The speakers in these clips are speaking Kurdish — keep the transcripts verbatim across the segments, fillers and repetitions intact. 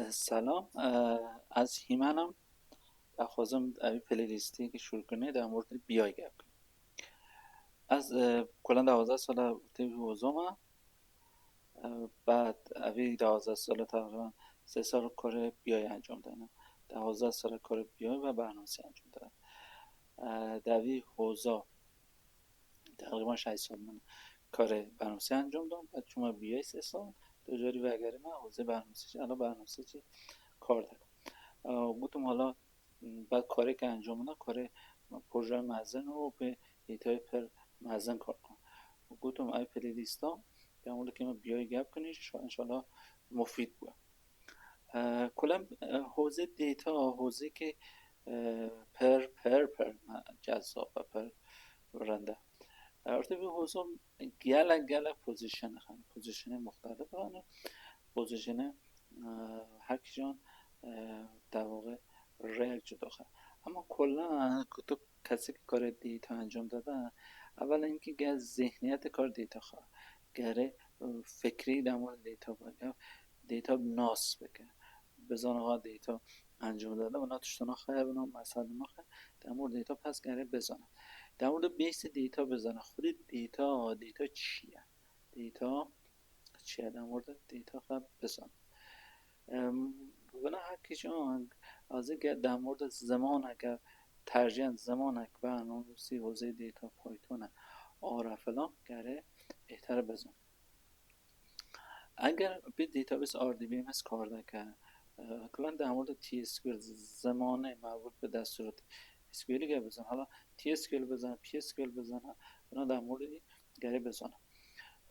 Selam, e, ez Hîmen im. Daxwazim ev playlîstê ke şûr kirinê de em ortê B I gep kirin. Ez, e, kulan dewazeh sala ortê wî hozoma. E, bad evî dewazeh sala teqrîben sê sal karê B I encam dayne. Dewazeh sala karê B I ve bernamesî encam dayne. E, devî hoza teqrîben şeş sal min karê bernamesî encam dan. Bad çûme B I sê sal, tu carî vegerîme hozê bernamesî, ela bernamesî kar dikim. E, gotim hala bad karê ke encam da, karê proje mezin û pê dêtayê pir mezin kar dikim. Gotim ev playlîsta, ya wilo ke me B I gep kirin, înşallah mufîd bû. E, kulan, e, hozê dêta, hozê ke, e, pir, pir, pir me-, cezab e, pir rind e. E, ortê vî hoza gelek, gelek pozîsyonê hene, pozîsyonê muxtelîf hene, pozîsyonê, e, her kîjan, e, devaqê rêyek cuda xe. Ama kulan ku tu kesê ke karê dêta encam dade, evela hinkî gel zihniyetê kar dêta xe. Gere, e, fikrî dema dêta bike, dêta nas bike. Bizana ha dêta encam dade, vana tiştana xe, vana meselana xe, dema dêta pes gere bizane. Dema de bêsî dêta bizane. Xwedî dêta, dêta çi ye? Dêta çi ye? Dema de dêta xe bizane. Em, vana her kîjan, ez ê ge-, dema de zimaneke, tercîhen zimanek bernamesî hozê dêta Python e, ara filan, gere bêhtir bizane. Eger bi database R D B M S kar dike, e, kulan dema de T S Q L zimanê mevûr bi destûr T S Q L ge bizan. Hala T S Q L bizan, P S Q L bizan, buna dema de gere bizan.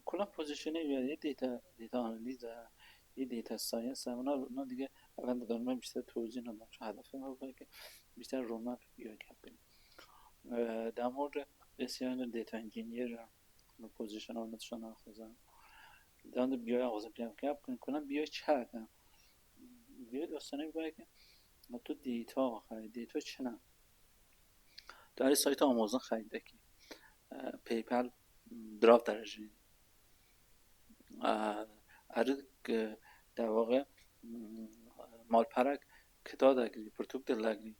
Kulan pozîsyonê ye, yê data, data analîz e, yê data science e, buna, buna dige evend dönme işte tozî ne, çi hedefim var belki işte roadmap yok yapayım. E, dema de S E O data engineer e, Min pozîsyona min tişta naxwazim. Dewam de B I axwazim piyam ke bikin. Kulan B I çi heke? B I dostane bike. Tu data xey, data çi ne? Tu erê sayta Amazon xey dekî. E, PayPal draft derejî. E, erê, e, devaxe, mm, malperek kita degrî, pirtûk dil degrî.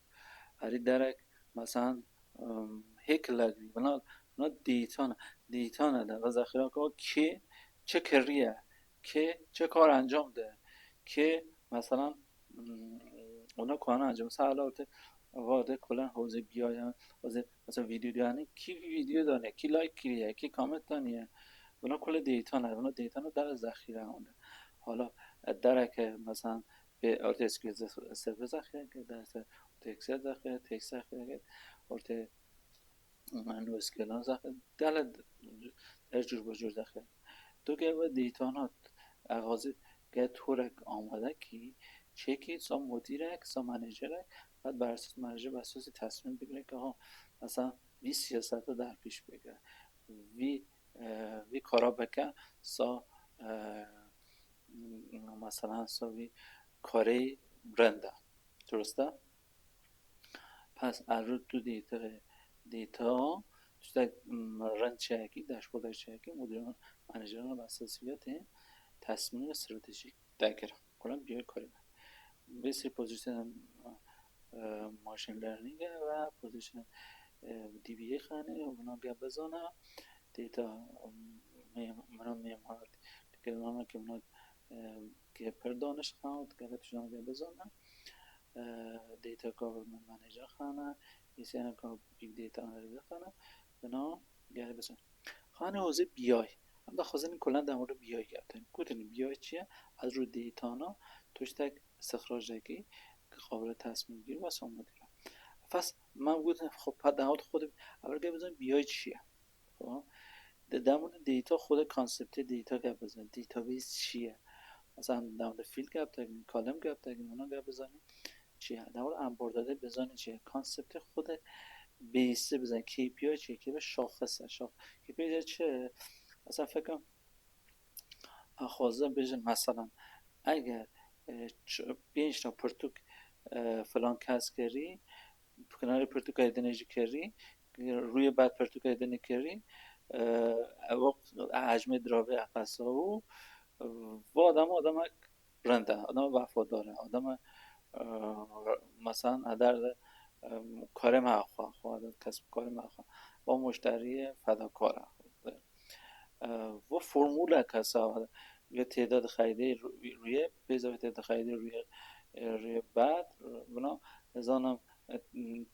Erê derek, mesela, em, hêk lagirî, buna, buna dîtana, dîtana de, ve zexîra ke kî çi kiriye, kî çi kar encam de, kî, mesela, em, ona ku ana encam, mesela, hala ortê, va de kulan hozê biyaya, hozê, mesela, vîdeo diyane, kî vîdeo dane, kî like kiriye, kî comment daniye, buna kule dîtana, buna dîtana dere zexîra onda. Hala, e, dereke, mesela, pê ortê S Q L ze-, server zexîra ke, derse ortê Excel zexîra, text zexîra ke, ortê NoSQL zexîra, gele her cur bi cur zexîra. Tu ke ve dîtana axwazî ke torek amade kî, çekî sa mudîrek, sa menajerek, bad ber esas menajer ber esasî tesmîm bigire ke ha, mesela vî siyaseta derpêş bike. Vî, e, vî kara bike sa, e, m-, mesela sa vî karê rind e. Durust e? Pes erû tu dîte, dîta, tiştek, m, rind çekî, dashboardek çekî, mudîran, menajeran ber esasî vî tê tesmîm stratejîk degire. Kulan biyê karê me. Vê sî pozîsyonên, e, machine learning e ve pozîsyon, e, D B A xane, buna ge bizana, data, e, mê-, mına mêmar, dikilmana ke buna, e, ke pir daniş xan, dikele tiştan ge bizana, e, data governance manager xane, E C N ka big data analyst xane, buna ge bizana. Xane hozê B I. Em da xwezin kulan de hore B I yaptın. Kutin B I çiye? Ez ru data na, tuştek sixrajeki, ki qabile tesmîm gir ve somut gir. Fes, me gotin, xwe pa dawet xwe de, evel ge bizin B I çi ye? Xwe, de demû de data xwe de konseptê data ge bizin, database çi ye? Mesela, em demû de field gep tekin, column gep tekin, ona ge bizanî çi ye? Demû de em borda de bizanî çi ye? Konseptê xwe de base bizin, K P I çi ye? K P I şaxis e, şax-, K P I çi ye? Mesela, fekem, Axwaze bêjin, meselan, eger, e, ç-, pênc ta pirtûk, e, filan kes kirî, kenarê pirtûka dinê jî kirî, rûyê ber pirtûka dinê kirî, e, ew hecmê diravê eqesa û, e, va dema demek rind e, adama wefadar e, adama, e, mesela eder de, e, karê me xwe, xwe de kesb karê me xwe, o muşteriyê fedakar e. E, bu formûlek hesa, vê têda dixeyde rû-, rûyê, pêza vê têda dixeyde rûyê, e, rûyê bed, buna, nizanim, e,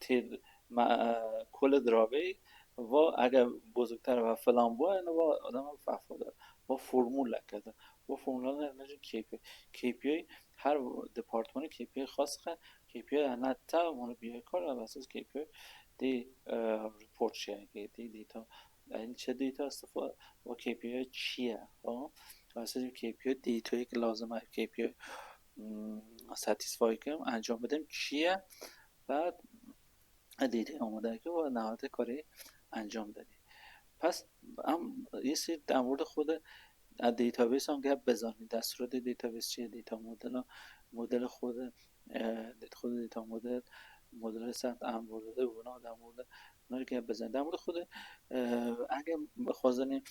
tê-, me, e, kule diravê, va eger bozukter ve filan bu, yani va adama wefadar. Va formûlek hesa. Va formûla ne, ne K P I. K P I her departmanê K P I xas xe, K P I ne ta bunu biye kar, esas K P I dê, e, report şey, dê, dê ta Yani çi data istifa ve K P I çi ye? Xwe. Mesela K P I datayê ki lazim e, K P I, hmm, satisfy kim, encam bidim çi ye? Bad datayê amade ki ve nehate karê encam denê. Pes em yê sî em burada xwe de, e, database an gep bizanî. Destûrê database çi ye? Data model, model xwe de, e, xwe de data model, model set em burada de buna da burada. Bunları gep bizanî. Da burada xwe de, e, eger bixwazin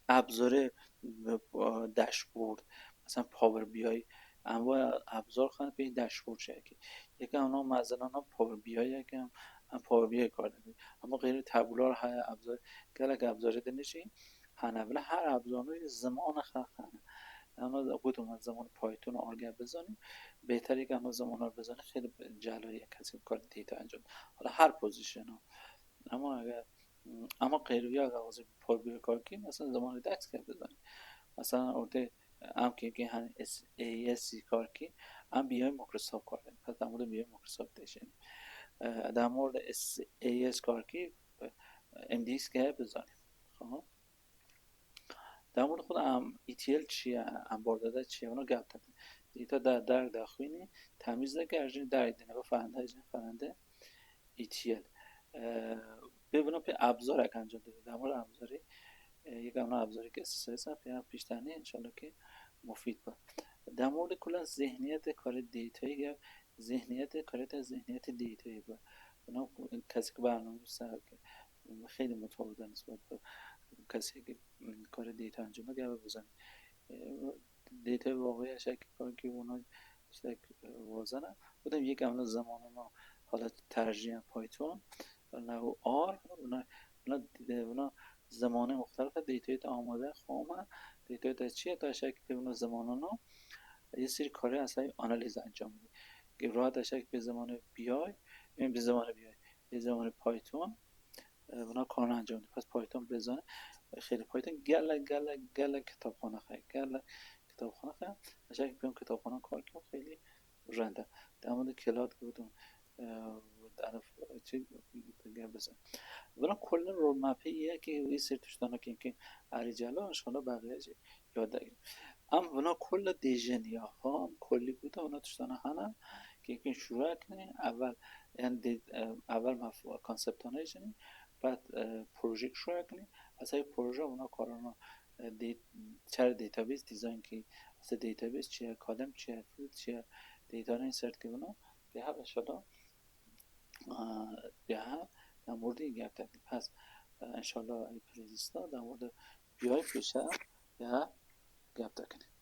ebzorê, e, dashboard, mesela Power B I, em va ebzor xan pê dashboard çekî. Yeke ana mezelana Power B I yeke em, em Power B I kar dibî. Ama xeyrî tabular heye ebzor, gelek ebzorê de nişî. Hene, bila her ebzorê zimana xwe hene. Ama gotum ez ziman Python ar gep bizanî. Bêhterî ke ama zimanar bizanî, xeyrî celayiye kesî kar data encam. Hala her pozisyonu. Ama eger, ama qeyriya eger wazî Power B I kar kî, mesela zimanê DAX gep bizanî. Mesela ortê em ki, ki hani S A S kar kî, em B I Microsoft kar dibî. Pes em burada B I Microsoft deşin. E, da em orada S A S kar kî, e, M D S gep bizanî. Tamam. Demûr xwe em E T L çi ye, em bordede çi ye, bunu gap tedin. Dîta de derg de xwînî, temîz de gerjin derg dine, bu ferende, jin ferende E T L. Ee, pê buna pê abzorek encam dide. Demûr abzorê, e, yek ana abzorê ki esas pê piştanî inşallah ki mufîd be. Demûr de kulan zihniyete kare dîtayî ge, zihniyete karete zihniyete dîtayî be. Buna kesik bernû ser ki xeylî mutfawda nisbet bi kesê ki kare data encam bide, ew bizanî. E, data waqiya şekî kar ki buna tiştek, e, wazana. Bu da yek emna zamanına hala tercihen Python, ne R, buna, buna, buna zamanê muxtelife data amade xama, data da çiye, da şekî buna zamanına yê sîr karê esay analiz encam bide. Ki rahat şekî bi zamanê B I, yani bi zamanê B I, bi zamanê Python, e, buna karna encam dide. Pes Python bizane, e, xeylî Python gelek, gelek, gelek kitapxane xeye, gelek kitapxane xeye. Eşek piyon kitapxane kar kim xeylî rende. Dema de kelat gotum, e, arif, çi, gel bizane. Buna kullin roadmapê ye ki wî sîr tiştana ki, ki erî cela, inşallah beqiye jî yad degrin. Em vuna kulla dêjin ya, ha, em kullî gote vuna tiştana hene, kêkin şûra kinî, evel, yani dê, e, evel me f-, konseptane jînî, bad, e, projek şûra kinî, esay proje vuna karana, e, dê, çer database design kî, esay database çi ye, kalem çi ye, field çi ye, data insert kî vuna, dê hev inşallah, e, dê hev, ya mordî gerte. Pes, e, inşallah, e, playlista, da mordî B I pêşe, ya gap tekinî.